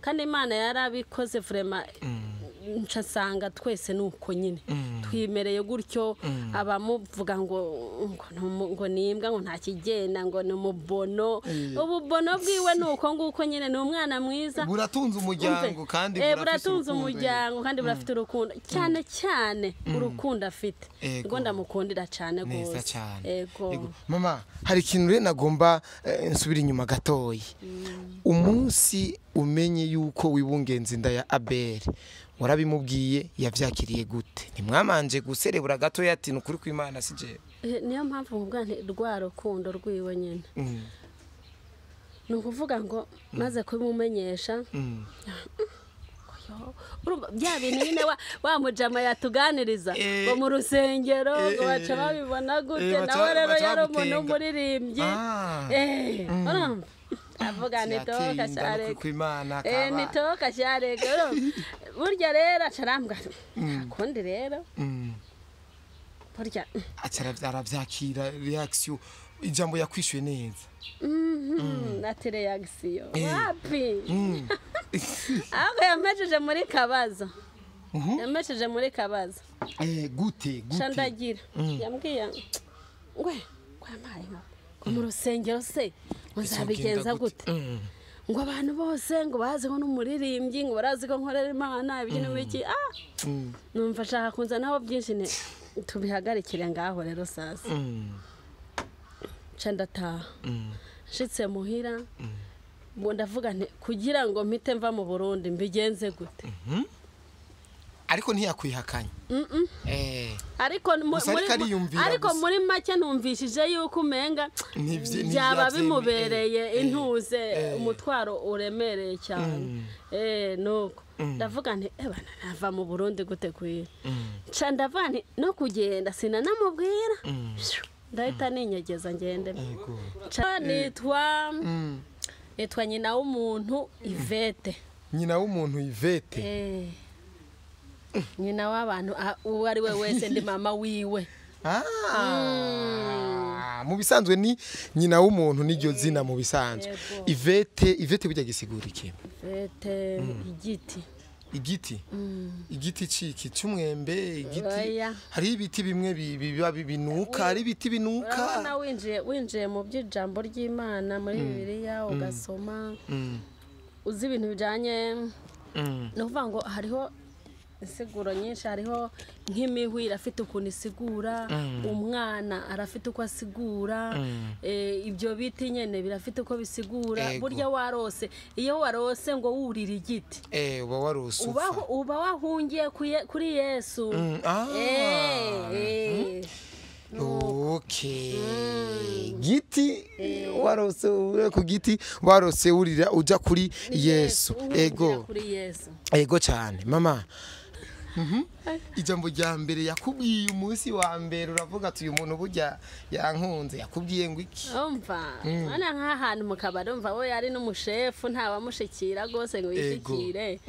Kandi Imana yarabikoze vraiment, nca nsanga twese nuko nyine twimereye gutyo. Abamuvuga ngo nimbwa, ngo nta kigenda, ngo ni umubono, ububono bwiwe ni uko nguko nyine, ni umwana mwiza. Buratunze umuryango kandi Eh, burafise buratunze urukundo. Umuryango kandi burafite urukundo, cyane cyane urukundo afite Ego. ngo ndamukundira cyane Neza rwose. cyane. Ego. Ego. Mama, hari ikintu rero nagomba nsubira inyuma gatoyi. Umunsi umenye yuko wibungenza inda ya Abel, warabimubwiye? Yavyakiriye gute? Ntimwamanje guserebura gatoya ati ni ukuri kw'Imana si jewe? Niyo mpamvu nkubwira nti rwa rukundo rwiwe nyine, ni ukuvuga ngo maze kubimumenyesha, yo, urumva bya bintu nyine wa mujama yatuganiriza ngo mu rusengero ngo baca babibona gute. Nawe rero baca yari umuntu bagutenga. w'umuririmbyi. Urumva avuga nitoka Yateye inda shareka. n'ukuri kw'Imana kaba. Nitoka shareka. Urumva burya rero acarambwa nta kundi rero burya. Aca aravyakira, reaction, ijambo yakwishuye neza? Ati reaction wapi, ahubwo yampejeje muri kabazo, yampejeje muri kabazo. Gute? Ca Gute? ndagira yambwiye ngwe kwampaye nka ngo mu rusengero se ngo nzabigenza gute, ngo abantu bose ngo bazi ko n'umuririmbyi, ngo barazi ko nkorera Imana, ibyo n'ibiki. Ah, numva ashaka kunzanaho byinshi, nti tubihagarikire ngaho rero. Sasa nca ndataha. Nshitse muhira ngo ndavuga nti kugira ngo mpite mva mu Burundi mbigenze gute? Ariko ntiyakwihakanye? Ariko Gusa ariko ariyumvira ariko gusa. Muri make numvishije yuko umenga byaba bimubereye intuze, umutwaro uremereye cyane. Nuko ndavuga nti eba nava mu Burundi gute kwira? Nca ndavuga nti no kugenda sinanamubwira, ndahita ninyegeza ngende. Nca nitwa nyina w'umuntu Ivete. Nyina w'umuntu Ivete. Nyina w'abantu, uwo ari we wese ndi mama wiwe. Ah, mu bisanzwe ni nyina w'umuntu, niryo zina mu bisanzwe. Yego. Ivete, Ivete burya gisigura iki? Ivete, igiti. Igiti? Igiti ciki cy'umwembe? Igiti? Oya. Hari ibiti bimwe biba binuka, hari ibiti binuka. Urabona winjiye mu by'ijambo ry'Imana muri Bibiliya ugasoma, uzi ibintu bijyanye, ni ukuvuga ngo hariho insiguro nyinshi. Hariho nk'imihwi irafite ukuntu isigura, umwana arafite uko asigura, ibyo biti nyine birafite uko bisigura. Burya warose, iyo warose ngo wurira igiti, uba warose uba upfa. Uba wahungiye kuri Yesu. Ah. Okay, giti warose uri ku giti, warose urira uja kuri Yesu. Uhungira kuri Yesu. Ego cyane mama. Ijambo rya mbere yakubwiye umunsi wa mbere uravuga ati uyu muntu burya yankunze, yakubwiye ngo iki? Umva, mwana, nk'ahantu mu kabari, umva, we yari n'umushefu, ntawamushikira rwose ngo yishikire.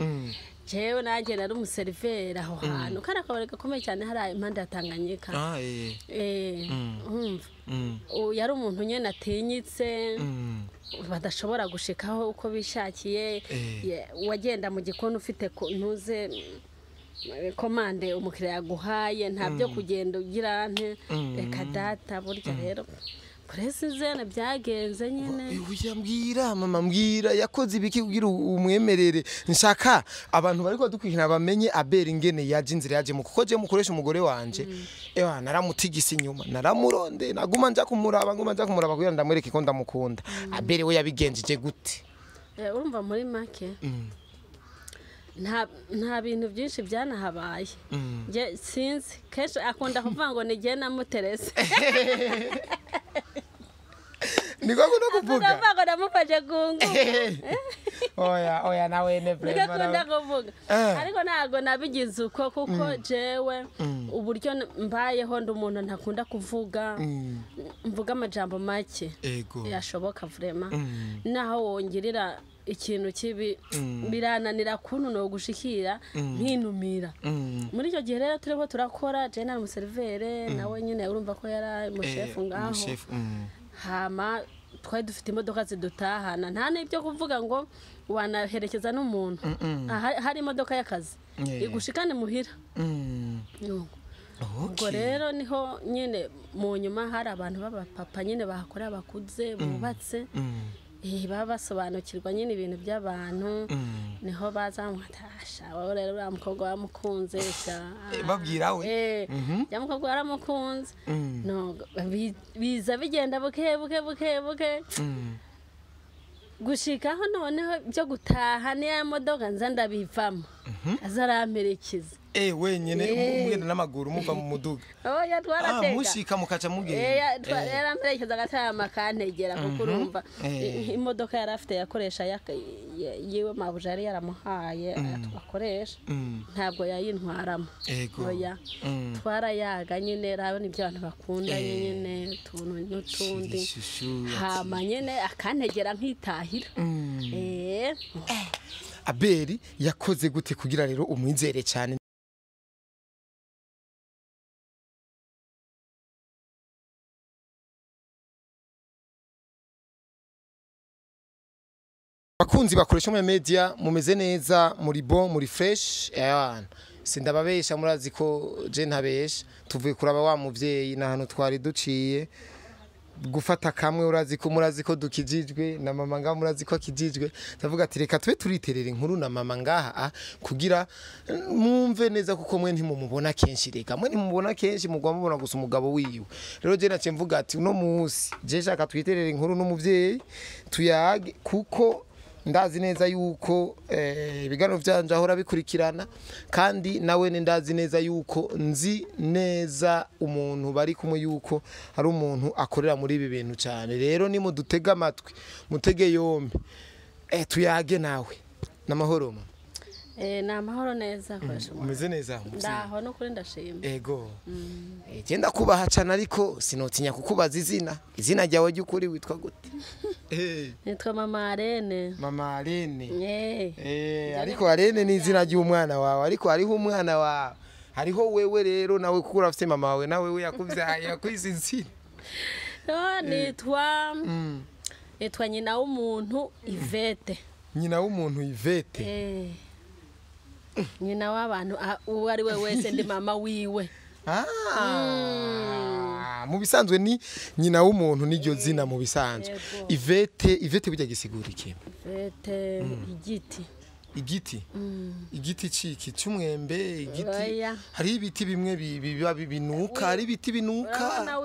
Jewe nanjye nari umuseriveri aho hantu, kari akabari gakomeye cyane hari impande ya Tanganyika. Ah, eh. Umva, yari umuntu nyine atinyitse, badashobora gushikaho uko bishakiye. Wagenda mu gikoni ufite ntuze commande umukiriya yaguhaye, nta byo kugenda ugira nte, reka data. Burya rero puresizene byagenze nyine. Oya, mbwira mama, mbwira yakoze ibiki kugira umwemerere. Nshaka abantu bariko badukurikirana bamenye Abel ingene yaje, inzira yaje mu, kuko je mukoresha umugore wanje, ewa naramutigise inyuma, naramuronde, naguma nja kumuraba, nguma nja kumuraba kugira ndamwereke ko ndamukunda. Abel we yabigenjeje gute? Urumva muri make nta bintu byinshi byanahabaye. Nge sinzi, kenshi akunda kuvuga ngo ni jye namuterese. Niko akunda akunda kuvuga? Kuvuga ngo namufashe ku ngufu. Oya, oya, nawe ne niko vraiment akunda kuvuga. Ariko ntabwo nabigize uko, kuko jewe uburyo mbayeho ndi umuntu ntakunda kuvuga, mvuga amajambo make yashoboka vraiment. Naho wongirira ikintu kibi birananira kuntu no gushikira nkinumira. Muri icyo gihe rero turiko turakora, je nari umuserivere, nawe nyine urumva ko yari umushefu ngaho. Umushefu. Hama Twari dufite imodoka zidutahana, nta n'ibyo kuvuga ngo wanaherekeza n'umuntu. Hari imodoka y'akazi igushikane muhira. Ubwo rero niho nyine mu nyuma hari abantu b'abapapa nyine bahakora bakuze bubatse, baba basobanukirwa nyine ibintu by'abantu, niho baza mwatasha wowe rero uriya mukobwa wamukunze babwira we ya mukobwa waramukunze. Biza bigenda buke buke buke buke gushikaho noneho byo gutaha niya modoka nza ndabivamo, azaramperekeza. Wenyene mugenda n'amaguru muva mu muduga? Oya, twaratega. Mushika mukaca mugenda. Yaramperekeza agatama kantegera, kuko urumva imodoka yari afite yakoresha yiwe mabuja yari yaramuhaye akoresha, ntabwo yayintwaramo. Oya, twarayaga nyine, rabona ibyo abantu bakunda nyine utuntu n'utundi, hama nyine akantegera nkitahira. Abeli yakoze gute kugira rero umwizere cyane? Bakunzi bakoresha mu media, mumeze neza, muri bon, muri fresh. Sindababesha, murazi ko je ntabesha. Tuvuye kuraba wa muvyeyi na hano twari duciye gufata kamwe, urazi ko murazi ko dukijijwe na mama ngaha, murazi ko akijijwe. Ndavuga ati reka tube turiterera inkuru na mama ngaha kugira mwumve neza, kuko mwe ntimumubona kenshi. Reka mwe ntimumubona kenshi, mugwa mubona gusa umugabo wiwe. Rero je nace mvuga ati uno munsi je shaka twiterera inkuru n'umuvyeyi tuyage, kuko ndazi neza yuko ibiganiro byanje ahora bikurikirana, kandi nawe ndazi neza yuko nzi neza umuntu bari kumwe yuko hari umuntu akorera muri ibi bintu cyane. Rero ni mudutega amatwi, mutege yombi, tuyage nawe. Namahoro mama? Ni amahoro neza, koresha. Umeze neza? Ndaho no kuri, ndashima. Ego. Genda kubaha cyane, ariko sinotinya kukubaza izina ryawe ry'ukuri, witwa gute? Nitwa Mama Arene. Mama Arene. Ariko Arene ni izina ry'umwana wawe, ariko hariho umwana wawe, hariho wewe rero nawe, kuko urafite mama wawe nawe we yakuvyaye yakwise izina. No, nitwa nyina w'umuntu Yvette. Nyina w'umuntu Yvette. Nyina w'abantu, uwo ari we wese ndi mama wiwe. Mu bisanzwe ni nyina w'umuntu, niryo zina mu bisanzwe. Yego. Yvette, Yvette burya gisigura iki? Yvette, igiti. Igiti? Igiti ciki cy'umwembe? Igiti? Oya. Hari ibiti bimwe biba binuka, hari ibiti binuka. Urabona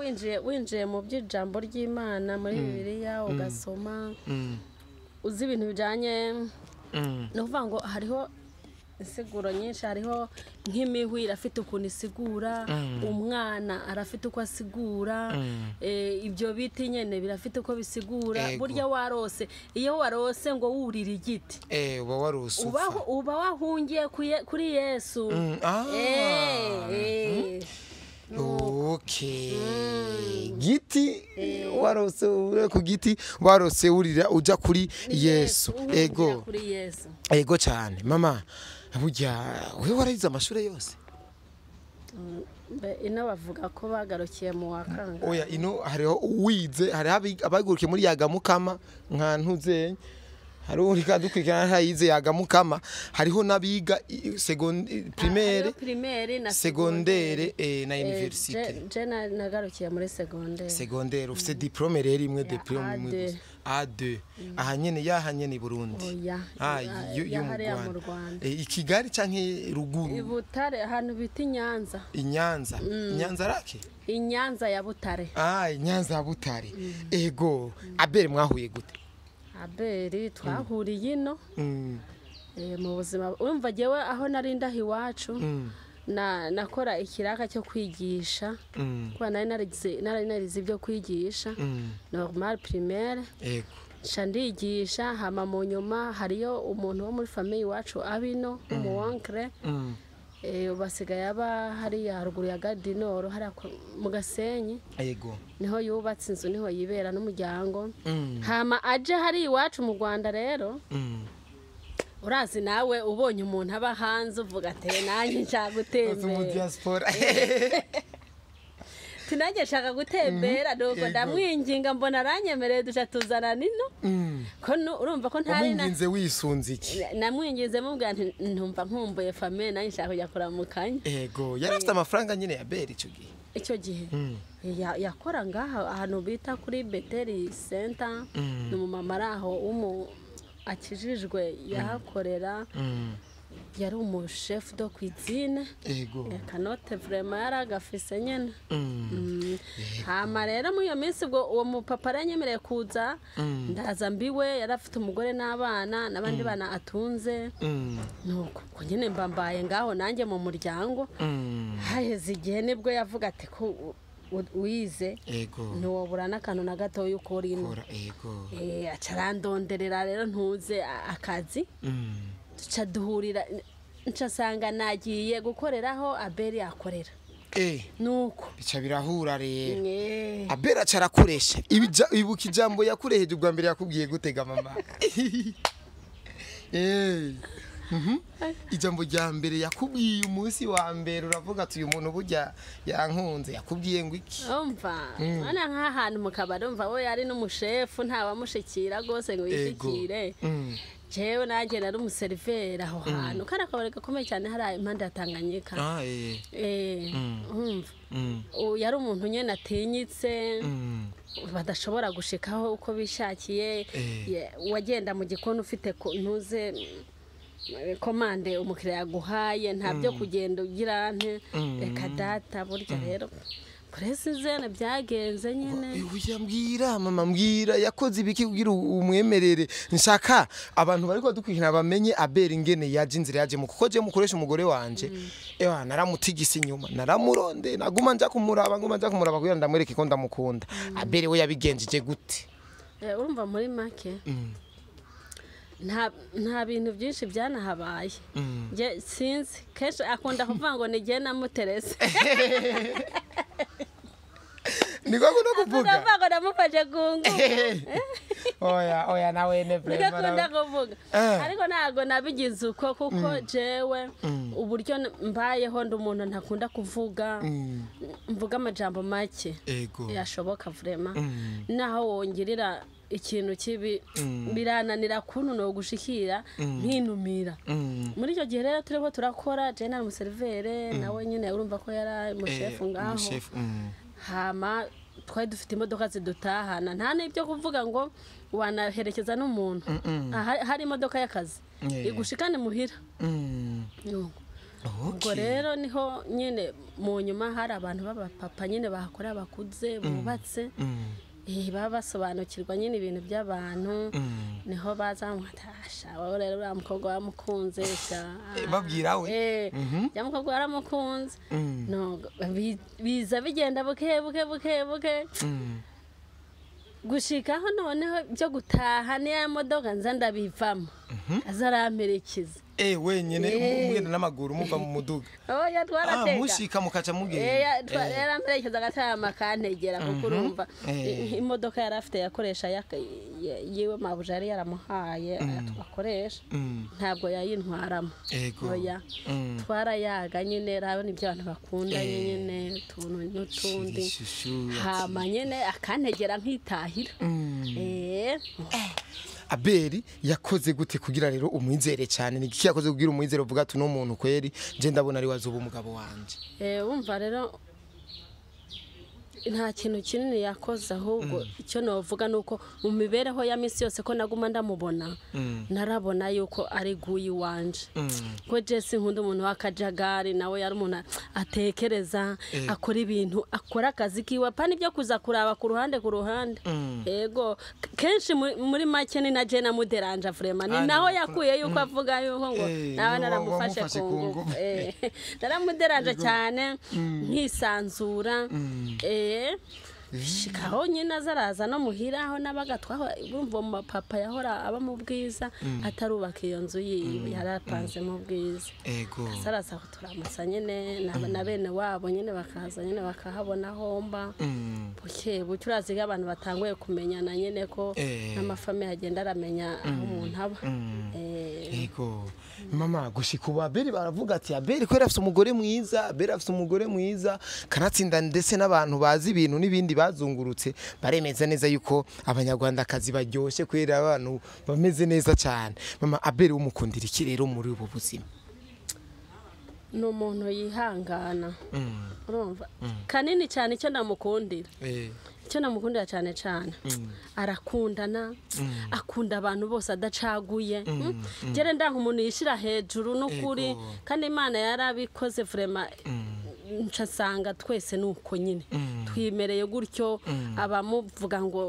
winjiye mu by'ijambo ry'Imana muri Bibiliya ugasoma, uzi ibintu bijanye, ni ukuvuga ngo hariho insiguro nyinshi. Hariho nk'imihwi irafite ukuntu isigura, umwana arafite uko asigura, ibyo biti nyene birafite uko bisigura. Burya warose, iyo warose ngo wurira igiti, uba warose uba upfa. Uba wahungiye kuri Yesu. Okay. Giti warose uri ku giti, warose urira uja kuri Yesu. Uhungira Ego. kuri Yesu. Ego cyane. Mama, burya wewe warize amashuri yose? Mbe, ino bavuga ko bagarukiye mu wa kangahe? Oya, ino hariho uwize, hariho abagurukiye muri yagamukama nka ntuzenye, hariho uri kadukurikirana ntayize yagamukama, hariho n'abiga primaire, Hariho primaire na secondaire na université. Je nagarukiye muri secondaire. Secondaire, ufite diplôme rero imwe? Ya, Diplôme imwe A2. gusa, A2, aha nyene, yaha nyene i Burundi? Oya. Ah, yo ya mu hariya mu Rwanda. Rwanda. I Kigali canke I ruguru? Butare, ahantu bita i Nyanza. I Nyanza, i Nyanza rake? I Nyanza ya Butare. Ah, i Nyanza ya Butare. Ego. Abel mwahuye gute? Abeli twahuriye ino mu buzima. Urumva jyewe aho nari ndaha iwacu, na nakora ikiraka cyo kwigisha, kuba nari narize ibyo kwigisha normal primaire. Nca ndigisha, hama mu nyuma hariyo umuntu wo muri famille iwacu abino w'umuwankre, basigaye aba hariya haruguru ya Gadinoro, hariya mu Gasenyi. Niho yubatse inzu, niho yibera n'umuryango. Hama aje hari iwacu mu Rwanda rero, urazi nawe ubonye umuntu aba hanze uvuga ati nanjye nshaka Uzi mu gutembera. diaspora. Tinanjye nshaka gutembera, nuko ndamwinginga mbona aranyemereye, duca tuzana nino. Ko urumva ko ntari na Wamwinginze wisunze iki? Namwinginze mubwira nti ntumva nkumbuye famille, nanjye nshaka kujya kuramukanya. Ego, yari afite amafaranga nyine ya Beri icyo gihe? Icyo gihe yakora ngaha ahantu bita kuri Beteri Center, ni umumama ari aho w'umu akijijwe yahakorera, yari umushefu do cuisine. Kanote vraiment yari agafise nyene. Hama rero muri iyo minsi ubwo uwo mupapa aranyemereye kuza, ndaza mbiwe, yari afite umugore n'abana n'abandi bana atunze. Nuko ubwo nyine mba mbaye ngaho nanjye mu muryango. Haheze igihe nibwo yavuga ati ko wize ntiwobura n'akantu na gatoya ukora ino. Kora, ego. Aca arandonderera rero ntuze akazi, duca duhurira, nca nsanga nagiye gukoreraho Abeli akorera. Nuko Bica birahura rero. Abeli aca arakoresha. Ibuka ijambo yakureheje ubwa mbere, yakubwiye gutega mama? Ijambo rya mbere yakubwiye umunsi wa mbere uravuga ati uyu muntu burya yankunze, yakubwiye ngo iki? Umva, mwana, nk'ahantu mu kabari, umva, we yari n'umushefu, ntawamushikira rwose ngo yishikire. Jewe nanjye nari umuseriveri aho hantu, kari akabari gakomeye cyane hari impande ya Tanganyika. Umva, yari umuntu nyine atinyitse, badashobora gushikaho uko bishakiye. Wagenda mu gikoni ufite ntuze commande umukiriya yaguhaye, nta byo kugenda ugira nte, reka data. Burya rero puresizene byagenze nyine. Oya, mbwira mama, mbwira yakoze ibiki kugira umwemerere. Nshaka abantu bariko badukurikirana bamenye Abeli ingene yaje, inzira yajemo, kuko je mukoresha umugore wanje ewa naramutigise inyuma, naramuronde, naguma nja kumuraba, nguma nja kumuraba kugira ndamwereke ko ndamukunda. Abeli we yabigenjeje gute? Urumva, muri make nta bintu byinshi byanahabaye. Nge sinzi, kenshi akunda kuvuga ngo ni jye namuterese. Niko akunda kuvuga? Akunda kuvuga ngo namufashe ku ngufu. Oya, oya, nawe ne Niko akunda vraiment. kuvuga. Ariko ntabwo nabigize uko, kuko jewe uburyo mbayeho, ndi umuntu ntakunda kuvuga, mvuga amajambo make yashoboka vraiment. Naho wongirira ikintu kibi, birananira kuntu no gushikira nkinumira. Muri icyo gihe rero turiko turakora, je nari umuserivere, nawe nyine urumva ko yari umushefu ngaho. Umushefu. Hama twari dufite imodoka zidutahana, nta n'ibyo kuvuga ngo wanaherekeza n'umuntu. Aha, hari imodoka y'akazi igushikane muhira. Nuko ubwo rero niho nyine mu nyuma hari abantu b'abapapa nyine bahakorera bakuze bubatse, baba basobanukirwa nyine ibintu by'abantu, niho baza bamwatasha, wowe rero uriya mukobwa wamukunze sha. Babwira we? Ya mukobwa waramukunze. No, biza bigenda buke buke buke buke gushikaho noneho byo gutaha niya modoka nza ndabivamo, aza aramperekeza. Wenyene mugenda n'amaguru muva mu muduga? Oya, twaratega. Mushika mukaca mugenda? Yaramperekeza agatama akantegera, kuko urumva imodoka yari afite yakoresha yiwe, mabuja yari yaramuhaye akoresha, ntabwo yayintwaramo. Oya, twarayaga nyine, urabona ibyo abantu bakundanye nyine, utuntu n'utundi. Chéri chouchou, hama nyine akantegera nkitahira. Abeli yakoze gute kugira rero umwizere cyane? Ni iki yakoze kugira umwizere uvuga ati uno muntu kweri nje ndabona ari wazoba umugabo wanje? Wumva rero, nta kintu kinini yakoze, ahubwo icyo navuga ni uko mu mibereho ya minsi yose ko naguma ndamubona, narabona yuko ari guyi wanje, ko jesi nkunda umuntu w'akajagari, nawe yari umuntu atekereza, akora ibintu, akora akazi kiwe, apana ibyo kuza kuraba ku ruhande ku ruhande. Yego, kenshi muri make ni na je namuderanja vraiment, ni naho yakuye yuko avuga yuko ngo nawe naramufashe wamufashe ku ku ngufu. ngufu. Naramuderanja cyane nkisanzura. Shikaho nyine azaraza no muhira aho nabaga twaho, urumva papa yahora aba mu Bwiza atarubaka iyo nzu yiwe, yarapanze mu Bwiza. Ego. Azaraza kuturamutsa nyine na bene wabo nyine bakaza nyine bakahabona homba. Buke buke urazi ko abantu batanguye kumenyana nyine ko n'amafamiye agenda aramenya aho umuntu aba. Ego. Mama gushika ubu Abeli baravuga ati Abeli ko afite umugore mwiza, Abeli afite umugore mwiza, kanatsinda ndetse n'abantu bazi ibintu n'ibindi bazungurutse baremeza neza yuko abanyarwandakazi baryoshye kwera abantu bameze neza cyane. Mama Abeli umukundira iki rero muri ubu buzima? Ni umuntu yihangana. Urumva kanini cyane icyo namukundira. Icyo namukundira cyane cyane arakundana, akunda abantu bose adacaguye. Gere ndanka umuntu yishira hejuru n'ukuri, kandi Imana yarabikoze vraiment nsanga twese nuko nyine twimereye gutyo. Abamuvuga ngo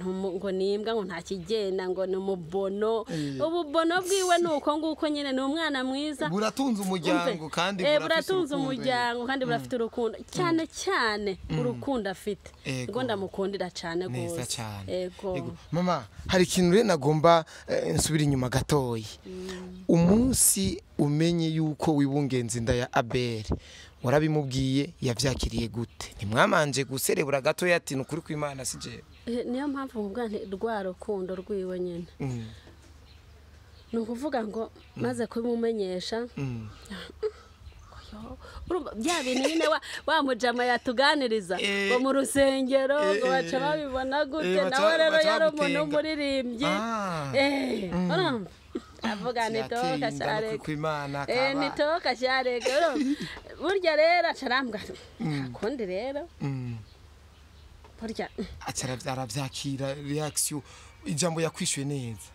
ngo nimbwa ngo nta kigenda ngo ni umubono, ububono bwiwe nuko nguko nyine ni umwana mwiza, buratunze umuryango kandi buratunze umuryango kandi burafite urukundo cyane cyane urukundo afite ngo ndamukundira cyane gose. Ego mama hari ikintu rero nagomba nsubira inyuma gatoyi. Umunsi umenye yuko wibungenze inda ya Abel warabimubwiye yavyakiriye gute? Ntimwamanje guserebura gatoya ati nukuri kw'Imana sije? Niyo mpamvu mvuga nti rwa rukundo rwiwe nyine. Ni ukuvuga ngo maze kubimumenyesha bya bintu nyine wa mujama yatuganiriza ngo mu rusengero ngo baca babibona gute, nawe rero yari umuntu w'umuririmbyi. Avuga nitoka cyareka nitoka cyareka burya rero acarambwa akundi rero burya aravyakira reaction ijambo yakwishuye neza.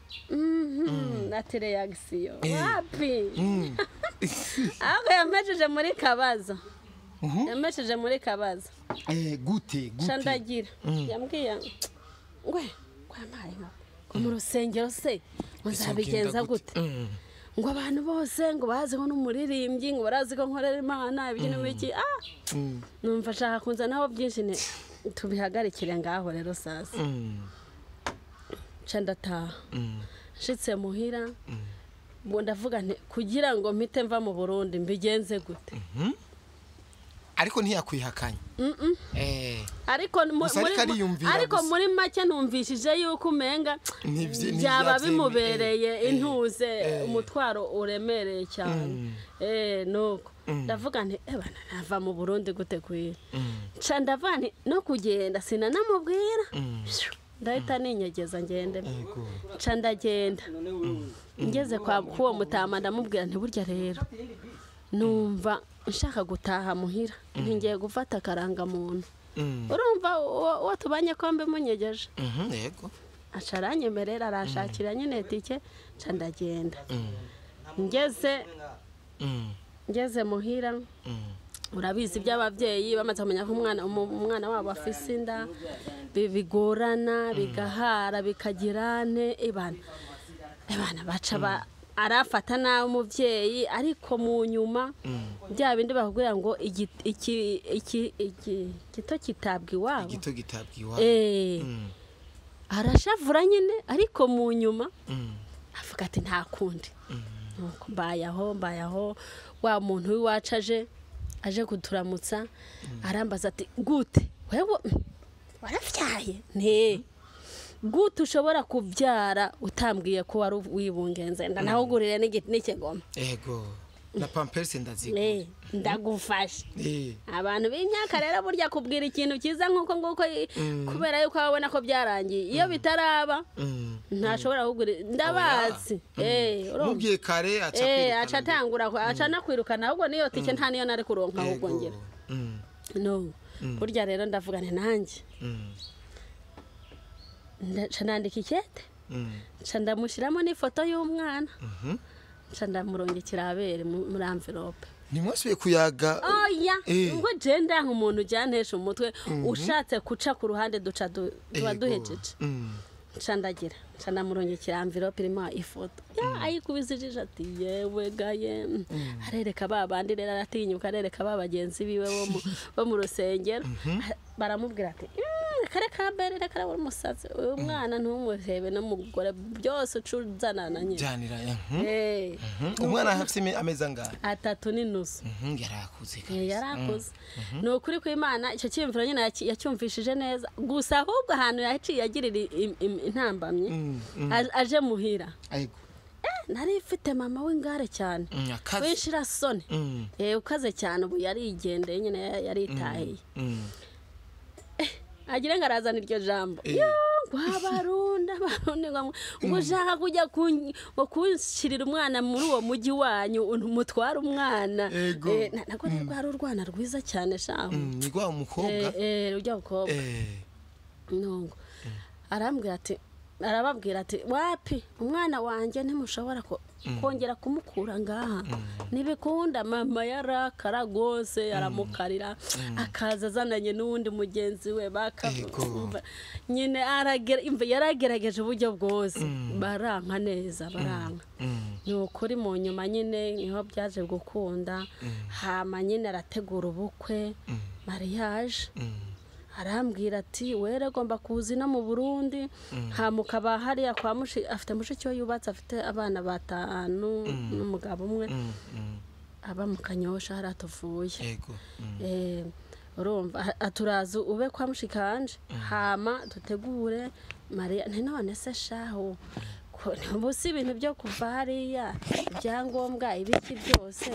Ati reaction wapi? Aho yamesheje muri kabaza. Yamesheje muri kabaza. Gute gute chandagira yambwiye ngwe kwamaye ngo mu rusengero se nzabigenza gute? Ngo abantu bose ngo bazi ko n'umuririmbyi ngo barazi ko nkorera Imana ibintu biki. Numva ashaka kunza naho byinshi ne tubihagarikire ngaho rero sasa. Nca ndataha. Nshitse muhira ngo ndavuga nti kugira ngo mpite mva mu Burundi mbigenze gute? Ariko ntiyakwihakanye. Ariko ariko muri make numvishije yuko umenga byaba bimubereye intuze umutwaro uremereye cyane. Nuko ndavuga nti ebana nava mu Burundi gute kwira? Nca ndavuga nti no kugenda sinanamubwira. Ndahita ninyegeza ngende. Nca ndagenda. Ngeze kwa kuwo mutama ndamubwira nti burya rero numva nshaka gutaha muhira ntingiye gufata karanga muntu. Urumva uwo tubanye kombe munyegeje. Yego. Acaranyemerera arashakira nyine tike nca ndagenda. Ngeze muhira urabizi by'abavyeyi bamaze kumenya ko umwana wabo afise inda bigorana bigahara bikagirane ebana baca arafata nawe umuvyeyi ariko mu nyuma bya bindi bakubwira ngo iki gito kitabwa iwabo. Igito gitabwa iwabo. Arashavura nyine ariko mu nyuma avuga ati nta kundi. Nuko mbayaho wa muntu w'iwacu aje kuturamutsa arambaza ati gute wewe warafyaye? Nti gute ushobora kubyara utambwiye ko wari wibungenze ndanahugurire n'ikigoma. Ego na pampers ndazigura. Ndagufasha. Abantu b'imyaka rero burya kubwira ikintu cyiza nkuko nguko kubera yuko babona ko byarangiye iyo bitaraba ntashobora kugura ndabazi. Mubwiye kare aca kwirukana. Aca atangura aca nakwirukana ahubwo niyo tike nta niyo nari kuronka ahubwo ngira. No burya rero ndavuga nti nanjye nca nandika ikete nca ndamushyiramo n'ifoto y'umwana nca ndamurungikira abere muri envelope. Nimwasubiye kuyaga? Oya ngo je ndanka umuntu ujyantesha umutwe ushatse kuca ku ruhande duca tuba duhejeje. Nca ndagira nca ndamurungikira envelope irimo ifoto ayikubise ijisho ati yewe gaye. Arereka ba bandi rero aratinyuka arereka ba bagenzi biwe bo mu rusengero baramubwira ati Reka reka mbere, reka uri umusazi, uyu mwana ntumuhebe n'umugore, byose ucuzanana nyine. Janira. Eh, Umwana afite amezi angahe? 3.5. Yarakuze. Eh, yarakuze, ni ukuri kw'Imana. Icyo cyiyumviro nyine yacyumvishije neza, gusa ahubwo ahantu yaciye agirira intambamyi, aje muhira. Ayego. Nari mfite mama w'ingare cyane, Akaze. w'inshirasoni. Ukaze cyane. Ubu yarigendeye nyine, yaritahiye. Agira ngo arazana iryo jambo. Eh. Yo, ngo abarundi, abarundi, ngo ushaka kujya ngo kunshyirira umwana muri uwo mujyi wanyu, mutware umwana. Ego. Nako rwari urwana rwiza cyane shahu. Ni rwa umukobwa. Ujya mukobwa. Nungo arambwira ati, arababwira ati: "Wapi, umwana wanjye ntimushobora kongera kumukura ngaha, ntibikunda." Mama yarakara rwose, aramukarira, akaza azananye n'uwundi mugenzi we baka. Ego. Umva, nyine yaragerageje uburyo bwose, baranka neza, baranka. Ni ukuri, mu nyuma nyine niho byaje gukunda. Hama nyine arategura ubukwe, mariage. Arambwira ati: "Were agomba kuza ino mu Burundi, hama ukaba hariya kwa mushi." Afite mushiki we yubatse, afite abana batanu n'umugabo umwe, aba mu Kanyosha hariya tuvuye. Ego. Urumva, aturaza ube kwa mushikanje, hama dutegure mariya. Nti none se shahu, ubu si ibintu byo kuva hariya, ibyangombwa, ibiki byose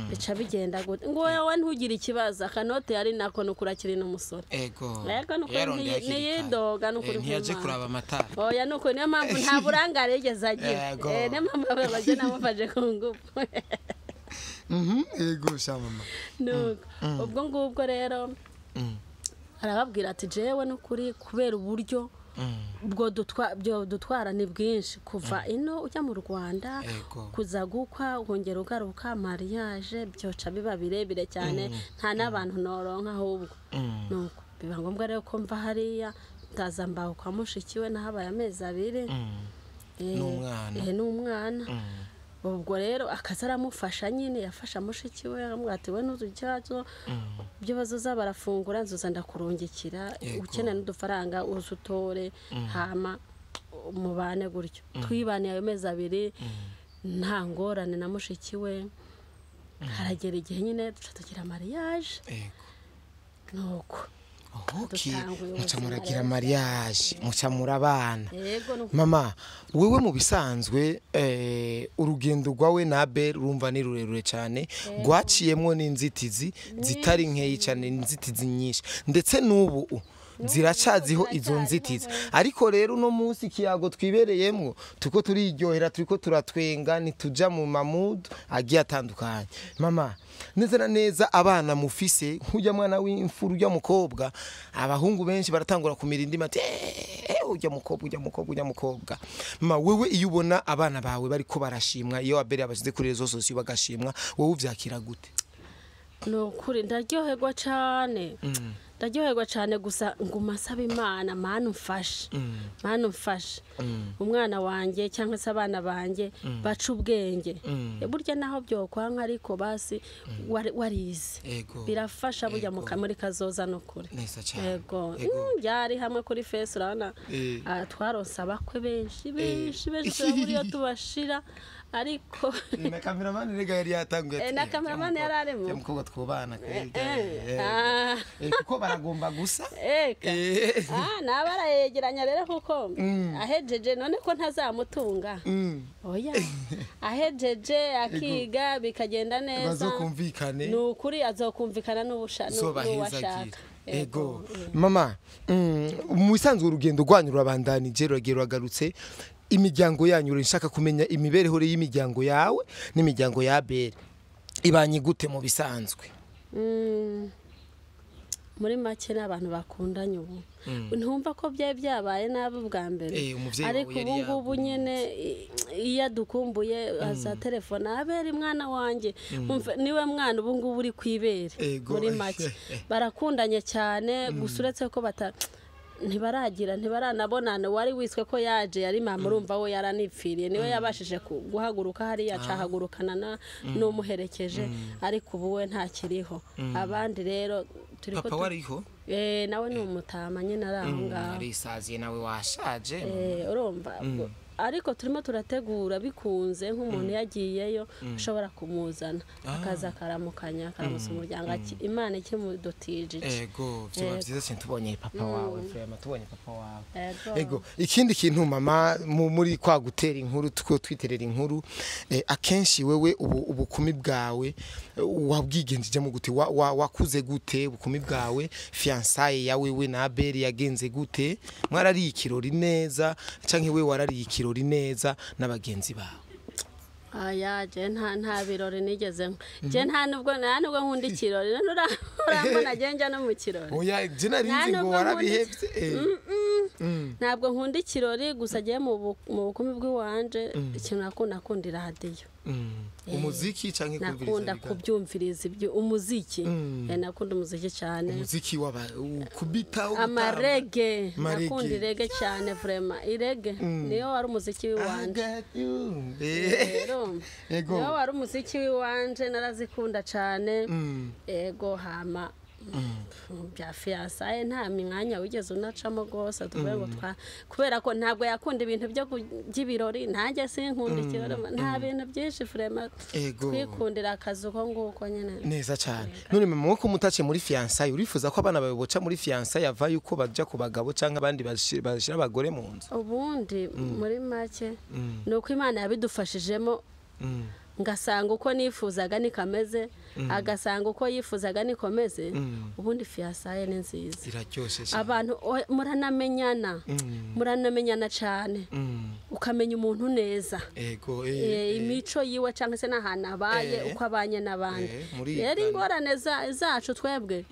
bica bigenda gute? Ngo wowe ntugire ikibazo. Akanote yari nako, nukuri akiri n'umusore. Ego. Ego, nukuri. Yarondeye hakiri kare. Ntiyidoga, nukuri Ntiyaje kw'Imana. kuraba amatara. Oya, nuko niyo mpamvu nta burangare yigeze agira. Ego. Niyo mpamvu baje namufashe ku ngufu. Ego sha mama. Nuko ubwo ngubwo rero arababwira ati: "Jewe n'ukuri kubera uburyo bwo byo dutwara ni bwinshi, kuva ino ujya mu Rwanda, kuza gukwa, ukongera ugaruka, mariage, byoca biba birebire cyane, nta n'abantu noronka ahubwo." Nuko biba ngombwa rero ko mva hariya, ndaza mbaho kwa mushiki we, nahabaye amezi 2. N'umwana. N'umwana. Ubwo rero akaza aramufasha nyine, yafasha mushiki we, aramubwira ati: "We ntuzi ikibazo, ibyo bazoza barafungura nzoza ndakurungikira, ukeneye n'udufaranga uze utore, hama mubane gutyo." Twibaniye ayo mezi 2 nta ngorane na mushiki we. Haragera igihe nyine duca tugira mariage. Nuko dutanguye Muca ubuzima muragira rero. mariage, muca murabana. Yego, nuko. Mama, wewe mu bisanzwe, urugendo rwawe na Abel urumva ni rurerure cyane, rwaciyemwo n'inzitizi zitari nkeyi cyane, inzitizi nyinshi, ndetse n'ubu ziracaziho izo Ziracyariho, nzitizi. Ariko rero uno munsi ikiyago twibereyemwo, turiko turiryohera, turiko turatwenga, ntituja mu mamudu agiye atandukanye. Mama, neza na neza abana mufise, nk'ujya mwana w'imfura, ujya mukobwa, abahungu benshi baratangura kumira indimi ati: "Eh, ujya mukobwa, ujya mukobwa, ujya mukobwa." Mama, wewe iyo ubona abana bawe bariko barashimwa, iyo Abel abashyize kuri réseaux sociaux bagashimwa, wowe uvyakira gute? Ni ukuri ndaryoherwa cyane, ndaryoherwa cyane. Gusa nguma nsaba Imana: "Mana umfashe, Mana umfashe, umwana wanjye cyangwa se abana banjye baca ubwenge." Burya naho byokwanka, ariko basi warize birafasha burya muri kazoza, ni ukuri. Neza cyane. Yego. Ego. Byari hamwe kuri fesi, urabona, twaronse abakwe benshi benshi benshi, turabura iyo tubashira, ariko Na cameraman rega yari yatanguye ati, Na cameraman yari arimo. "Ya mukobwa twobana kweli." Kuko baragomba gusa. Eka. Naba arayegeranya rero, kuko ahejeje none ko ntazamutunga? Oya, ahejeje akiga bikagenda neza, Bazokumvikane. Ni ukuri azokumvikana Zobahezagira. n'uwashaka. Ego mama, mu bisanzwe urugendo rwanyu rurabandanije, ruragiye, ruragarutse. Imiryango yanyu, nshaka kumenya imibereho y'imiryango yawe n'imiryango ya Abel ibanye gute mu bisanzwe? Muri make ni abantu bakundanye ubu, ntumva ko byari byabaye nabi ubwa mbere. Umuvyeyi wawe Ariko yari ubu ngubu yagumutse. nyine iyo adukumbuye aza telefone: "Abel mwana wanjye." Umva, niwe mwana ubu ngubu uri ku ibere. Ego. Muri make barakundanye cyane, gusa uretse ko bata Ntibaragira, ntibaranabonana. Wari wiswe ko yaje yari mama, urumva we yaranipfiriye, niwe yabashije guhaguruka hariya, acahagurukana n'umuherekeje, ariko ubu we ntakiriho. Abandi rero turi ko Papa wariho? Nawe ni umutama nyine, ari aho ngaho. Arisaziye nawe, washaje. Urumva, ariko turimo turategura, bikunze nk'umuntu yagiyeyo ushobora kumuzana, akaza akaramukanya, akaramutsa umuryango, Imana ikimudutije. Ego, vyoba vyiza cyane tubonye papa wawe, vraiment tubonye papa wawe. Ego. Ego, ikindi kintu mama, muri kwa gutera inkuru, tuko twiterera inkuru, akenshi wewe ubu ubukumi bwawe wabwigenjeje gute? Wakuze gute ubukumi bwawe? Fiançailles ya wewe na Abel yagenze gute? Mwarariye ikirori neza canke we warariye ikirori neza n'abagenzi bawe? Aya, je nta birori nigeze, je nta nubwo nkunda ikirori. None urambona je njya no mu kirori? Oya, je narinzi Nta ngo nubwo warabihevye. Ntabwo nkunda ikirori, gusa agiye mu bukumi bw'iwanje, ikintu nakunda iradiyo. Umuziki canke kumviriza Nakunda ibiganiro? kubyumviriza ibyo umuziki. Nakunda umuziki cyane. Umuziki waba kubita, ugutamba? Ama reggae. Ama reggae. Nakunda i reggae cyane, vraiment i reggae niyo wari umuziki w'iwanje. I got you. Rero Ego. niyo wari umuziki w'iwanje, narazikunda cyane. Ego, hama bya fiançailles nta mwanya wigeze unacamo rwose, tuvuge ngo twa, kubera ko ntabwo yakunda ibintu byo by'ibirori, nanjye sinkunda ikirori, nta bintu byinshi vraiment. Ego. Twikundira akazi uko nguko nyine. Neza cyane. None mama, ko mutace muri fiançailles, urifuza ko abana bawe boca muri fiançailles ava yuko baja ku bagabo canke abandi bashira abagore mu nzu? Ubundi muri make ni uko Imana yabidufashijemo, ngasanga uko nifuzaga nikameze, agasanga uko yifuzaga nikomeze. Ubundi fiançailles ni nziza. Iraryoshe cyane. Abantu muranamenyana, muranamenyana cyane, ukamenya umuntu neza. Ego. Imico yiwe cyangwa se n'ahantu abaye, uko abanye n'abandi. Murigana. Rero ingorane zacu twebwe,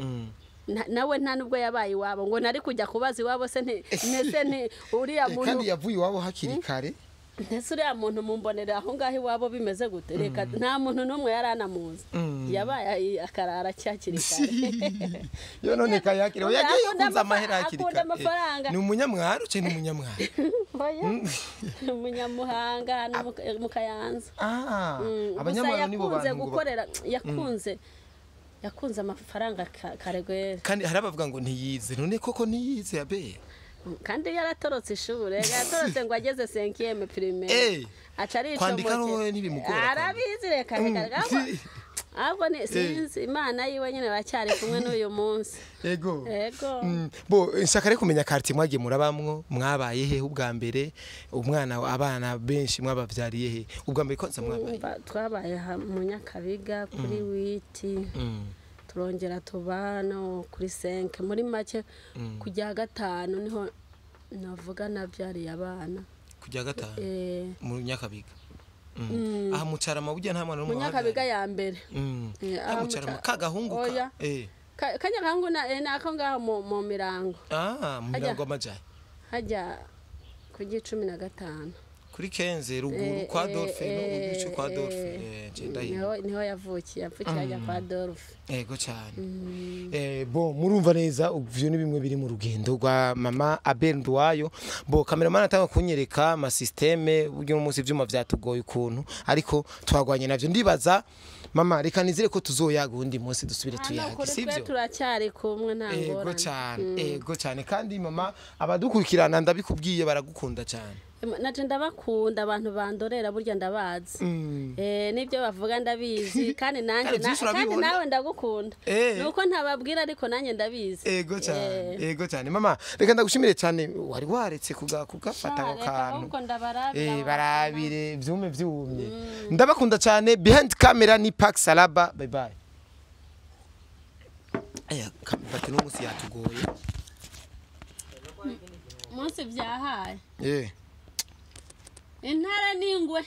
nawe nta nubwo yabaye iwabo ngo nari kujya kubaza iwabo se, nti ntese nti uriya muntu. Kandi yavuye iwabo hakiri kare. Ntese uriya muntu mumbonera aho ngaho iwabo bimeze gute? Reka, nta muntu n'umwe yari anamuzi, yabaye akarara hakiri kare. Yo none kayakire Oya, yagiye akunda kunza amahera hakiri akunda kare. amafaranga. Ni umunyamwaro cyangwa ni umunyamwaro? Oya, ni umunyamuhanga hano mu Kayanza. Ah. Gusa Abanyamwaro nibo yakunze bantu ngo gukorera, yakunze amafaranga karegwere. Kandi hari abavuga ngo ntiyize. None koko ntiyize abe? Kandi yaratorotse ishuri, yatorotse ngo ageze cinquième primaire. Aca aricomokera. Kwandika no ntibimugora. Arabizi, reka reka reka. Ahubwo ni sinzi, Imana yiwe nyine, bacyari kumwe n'uyu munsi. Ego. Ego. Bo nshaka rero kumenya quartier mwagiye murabamwo, mwabaye hehe ubwa mbere? Umwana, abana benshi mwabavyariye he ubwa mbere konsa mwabaye? Umva, twabaye mu Nyakabiga kuri huit, turongera tuba no kuri 5. Muri make kujya gatanu niho navuga nabyariye abana. Kujya gatanu? Eh. Mu Nyakabiga. Aha mu Carama burya nta mwana Mu n'umwe? Nyakabiga ya mbere. Aha Aha mu mu Carama kagahungu ka Oya. Kanyagahungu na nako ngaho mu Mirango. Ah, mu Hajya. Mirango amajayi. Hajya ku 15. Kuri 15 ruguru kwa Dolphe no ugice kwa Dolphe, nje ndahiye. Niho yavukiye, yavukiye hajya kwa Dolphe. Ego cyane. Bo murumva neza, ivyo ni bimwe biri mu rugendo rwa mama Abel Nduwayo. Bo cameraman atanga kunyereka ama système, buryo umunsi ivyuma vyatugoye ukuntu, ariko twagwanye navyo. Ndibaza mama, reka nizere ko tuzoyaga undi munsi dusubire Hano tuyage. kuri twe Sivyo? turacyari kumwe, nta Ego ngorane. cyane, ego cyane. Kandi mama, abadukurikirana ndabikubwiye, baragukunda cyane. Naje ndabakunda, abantu bandorera burya ndabazi. N'ibyo bavuga ndabizi, kandi nanjye Kandi vyinshi kandi urabibona. nawe ndagukunda. Nuko ntababwira, ariko nanjye ndabizi. Ego cyane, ego cyane. Mama, reka ndagushimire cyane, wari waretse kugafata ako Reka kantu. ahubwo ndabarabira. Barabire vyume vyumye. Ndabakunda cyane. Behind camera ni Park Salaba. Bye bye. Aya bati no musi yatugoye. Munsi byahaye. Intare n'ingwe.